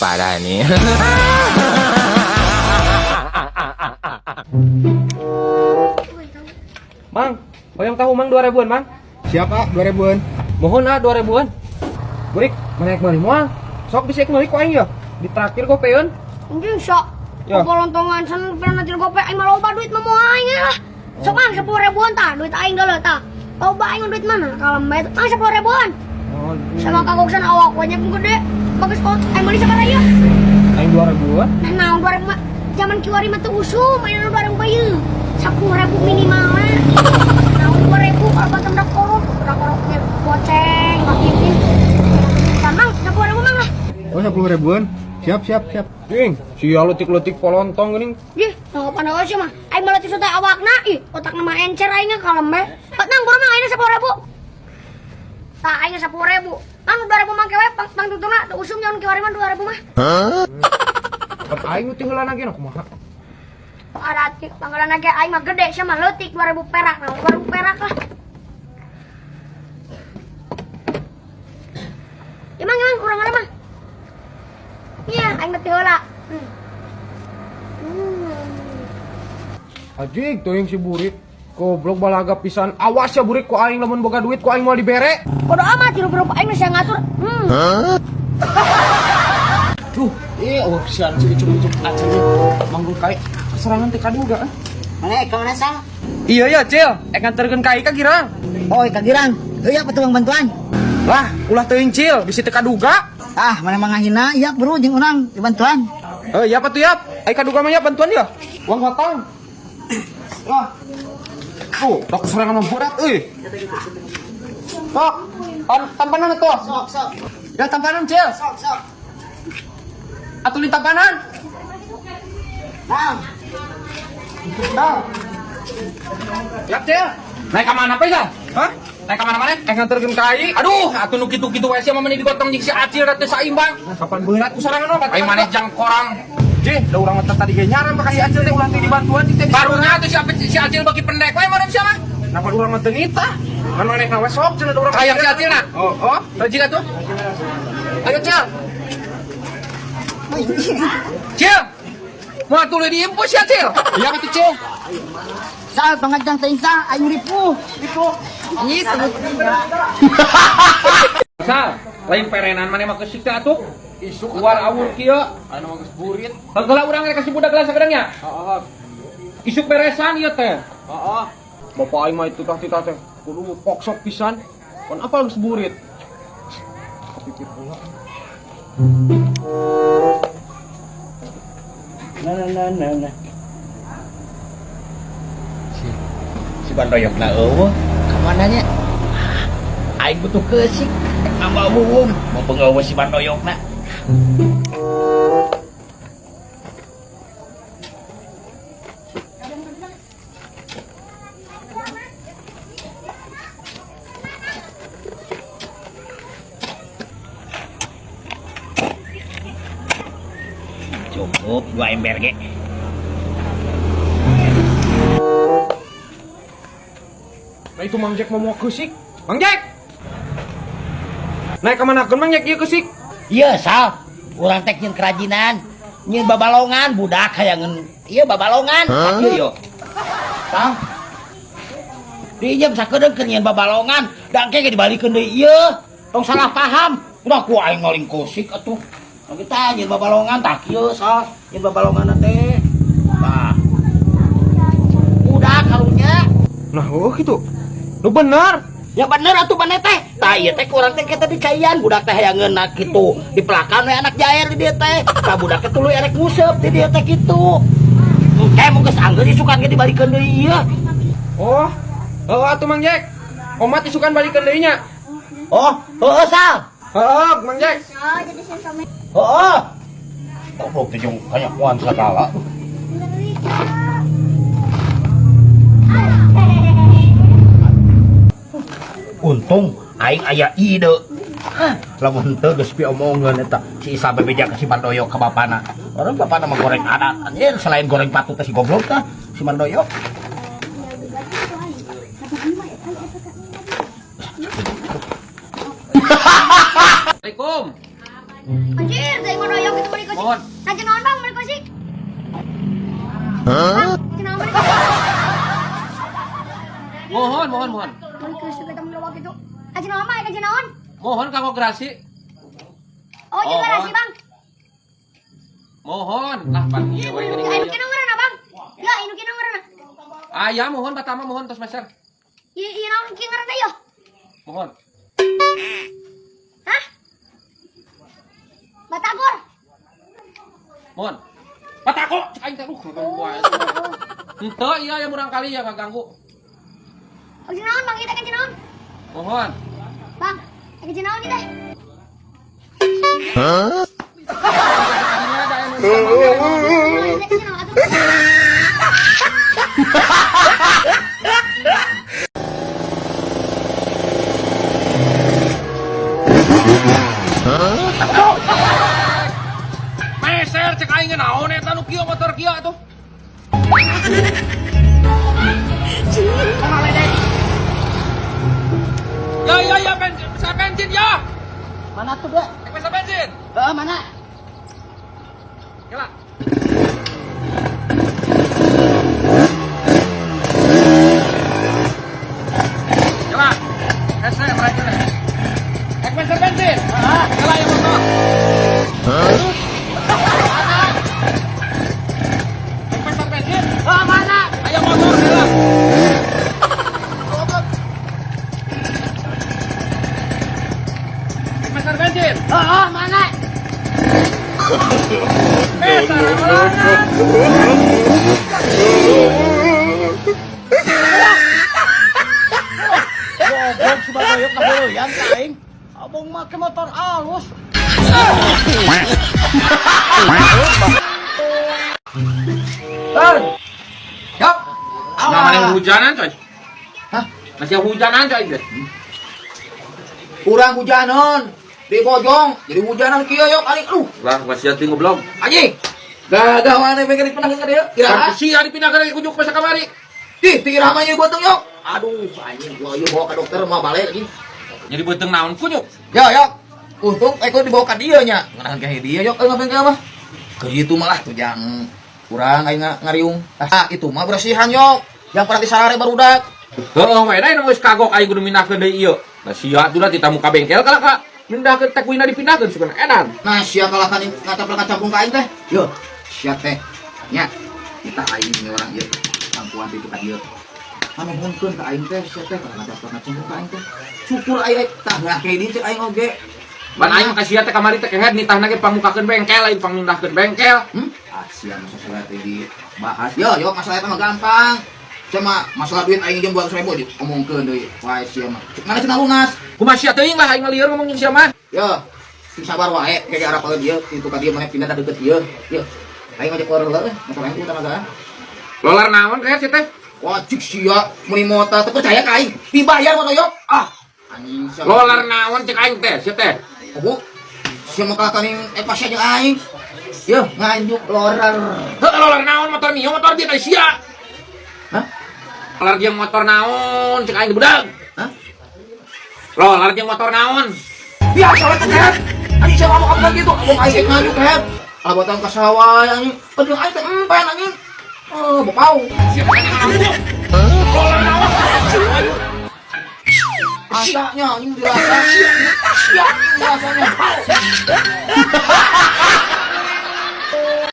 Parah nih. Mang, hoyong tahu Mang 2000-an, Mang. Siapa? 2000-an. Mohon ah 2000-an. Burik, mana ek meuli moal? Sok bisa ek meuli ku aing ya. Ditraktir gopeun. Anjing sok. Ya. Polontongan sana pernah nanti gope aing mah loba duit mah moal aing lah. Sok mang 10 ribuan tah duit aing deuleu tah. Loba aing duit mana? Kalem bae. Mang 10 ribuan. Oh, Sama kagok sana awak banyak gede. Bagus kok aing meuli sabaraha ieu? Aing 2000-an. Nah, naon 2000 mah zaman kiwari mah teu usum, ayeuna 2000 bae. 10.000 minimal mah. Naon 2000 kalau batam dak korok, dak korok goceng, makin. Mang 10.000 mang lah. Oh, 10 ribuan. Siap, siap, siap. Ding, sia leutik-leutik polontong geuning. Ih, tanggapan heula sih mah. Aing mah leutik teh awakna, ih, otakna mah encer aing mah kalem bae. Pat nang kurang mah aing 10.000. Tah aing 10.000. Mang 2.000 mang kewe pang pang tutuna teu usum nyaun kiwari mah 2.000 mah. Pan aing nu tinggalan lagi kumaha. Ada panggalan ge aing mah gede sia mah leutik 2.000 perak, nah 2.000 perak lah. Emang emang kurang ada mah. Iya, aing mah teu heula. Anjing, teuing si Burik. Goblok balaga pisan. Awas ya Burik ku aing lamun boga duit ku aing moal dibere. Bodo amat hirup-hirup aing geus ngatur. Duh, eueuh pisan si icuk-icuk acil manggul kai. Serangan teh kaduga ah. Mana ka mana sal? Iya ya, Cil. Ek nganterkeun kai ka Girang. Oh, ka Girang. Heuh apa tukang bantuan? Lah, ulah teuing Cil, bisi teu kaduga. Ah, mana mah ngahina iya bro jeung urang dibantuan. Eh, ya apa tuh yap? Ai kaduga mah ya bantuan ya. Uang hotang. Lah. Tuh, dak serangan mah berat euy. Sok, tampanan atuh. Sok, sok. Ya tampanan, Cil. Sok, sok. Atuh li tampanan. Nah, Nah. Yap, Cil. Naik ka mana pa ya? Hah? Naik ka mana mana? Eh nganterkeun kai. Aduh, atuh nu kitu-kitu wae sia mah meni digotong jeung si Acil da teu saimbang. Kapan berat ku sorangan mah? Aing maneh jang korang. Jih, da urang mah tadi ge nyaram ka si Acil teh ulah teh dibantuan teh. Barunya atuh si Acil bagi pendek wae meureun sia mah. Napa urang mah teu nitah? Kan manehna we sok cenah urang. Hayang si Acil na. Oh, oh. Rajin atuh. Ayo Cil. Cil. Mau atuh diimpus ya Cil. Iya atuh Cil. Sal pangajang teh sal aing ripuh, ripuh. Ih, sebut. Sal, lain perenan maneh mah keusik teh atuh. Isuk Keluar awur kieu. Anu mah geus burit. Heula urang rek kasih budak gelas sakedeng nya. Heeh. Isuk beresan ieu teh. Heeh. Bapak aing mah itu tah titah teh kudu poksok pisan. Kon apal geus burit. Kapikir heula. Nah, nah, nah, nah. Si Bandoyok na eueuh ka mana nya? Aing butuh keusik nambah wuwung mau pengawa si Bandoyok na. Cukup 2 ember ge. Nah itu Mang Jack mau mau keusik. Mang Jack. Naik ka mana keun Mang Jack ieu keusik? Iya sal, urang teh nyeun kerajinan, nyeun babalongan budak hayangeun ieu babalongan. Ieu yo. Tang. Diinjem sakedeung keur nyeun babalongan, da engke ge dibalikeun deui ieu. Tong salah paham. Udah ku aing ngaling keusik atuh. Nah, kita nyeun babalongan tah kieu sal, nyeun babalongan teh. Tah. Budak karunya. Nah, oh gitu. Nu bener. Ya bener atuh bener teh. Tah ieu teh kurang teh kita dicaian budak teh hayangeun na kitu. Dipelakan we anak jair di dieu teh. Tah budak teh tuluy erek nguseup di dieu teh kitu. Engke mun geus anggeus isukan ge dibalikeun deui ieu. Oh. Heuh atuh Mang Jack. Omat isukan balikeun deui nya. Oh, heueuh sal. Heuh, Mang Jack. Heueuh. Goblok teh jeung kanyakuan sagala. Untung aing aya ide. Hah, lamun teu geus piomongeun eta si Isa bebeja ka si Bandoyok ka bapana. Orang bapana mah goreng adat. Anjir, selain goreng patut teh si goblok tah si Bandoyok. Assalamualaikum. Anjir, teh mah doyok itu beli keusik. Mohon. Nah, naon Bang beli keusik? Hah? Naon beli keusik? Mohon, mohon, mohon. Beli keusik eta mah gitu. Aja naon mah, aja naon? Mohon kanggo gerasi. Oh, juga Mohon. Rasi Bang. Mohon lah pan ieu we geuning. Anu kena ngaranna Bang? Ya, anu kena ngaranna. Aya mohon pertama mohon tos meser. Ieu ieu naon kieu ngaranna yo? Mohon. Hah? Batagor. Mohon. Batako cek aing teh ngaganggu wae. Henteu ieu aya murang kali ya ngaganggu. Oh, naon Bang ieu teh kan naon? Mohon. Bang, kan naon ieu teh? Hah? Ieu teh kan naon atuh? Meser cek aing naon eta nu kieu motor kieu atuh. Ya ya ya bensin, bisa bensin ya. Mana tuh, Dek? Bisa bensin. Heeh, mana? Kela. Kela. Hese mereka. Ek meser bensin. Heeh. Kela ya motor. Hah? Ek meser bensin. Heeh, mana? Ayo motor kela. Ek meser bensin. Heeh, mana? Meser ulangan. Goblok si Bagoyok ngabeuleuyan ka aing. Abong make motor alus. Yap. Nah, mana hujanan coy? Hah? Masih hujanan coy. Kurang hujanan. Di bojong, jadi hujanan kieu yok aing aduh. Lah, masih hati ngoblok. Anjing. Gagah mana pengen dipindahkeun ka dieu? Iraha? Si ari pindah ke kujuk masa kamari. Ih, ti iraha mah ieu beuteung yok. Aduh, anjing gua ieu bawa ka dokter mah balik anjing. Jadi beuteung naon kunyuk? Ya, yok. Untung eko dibawa ka dieu nya. Ngeunahan ka dieu yok euy ngapain ka mah. Keur itu malah tujang kurang aing ngariung. Ah, itu mah bersihan yok. Yang pernah disarare barudak. Heeh, we da geus kagok aing kudu mindahkeun deui ieu. Nah, sia atuh da ditamu ka bengkel kalah ka mindahkeun teh kuina dipindahkeun sugan edan. Nah, sia kalah kan ngacaprak ngacampung ka aing teh. Yo, sia teh. Nya, kita aing nih orang ieu. Kampuan itu ka dieu. Hanuhunkeun ka aing teh, sia teh kalah ngacaprak ngacampung ka aing teh. Syukur aing tah lah kayak dieu aing oge. Ban aing ka sia teh kamari teh kehed nitahna ge pangmukakeun bengkel aing pangmindahkeun bengkel. Ah, sia masalah teh dibahas. Yo, yo masalah eta mah gampang. Cuma masalah duit aing jeung 200.000 diomongkeun deui. Wae sia mah. Mana cenah lunas? Kumaha sia teuing lah aing mah lieur ngomong jeung sia mah. Yo, sing sabar wae kayak arah kalau dia itu ka dieu maneh pindah ka deukeut ieu. Yo. Aing ngajak keluar heula euy, motor aing ku tanagaan. Lolar naon kayak sia teh? Wajik sia meuni mota teu percaya ka aing. Dibayar mah yo. Ah, anjing sia. Lolar naon cek aing teh sia teh? Oh, sia mah kalakaning pasnya jeung aing. Yo, nganjuk lolar. Heuh, lolar naon motor Mio motor dia teh sia. Hah? Lolar jeung motor naon cek aing budak. Hah? Lolar jeung motor naon? Biasa lah teh. Anjing sia ngomong apa gitu? Ngomong aing nganjuk head. Abatan ka sawah anjing. Penting aing teh empen anjing. Oh, bapau. Sia ngomong. Lolar naon? Asanya anjing dirasa. Sia anjing dirasanya.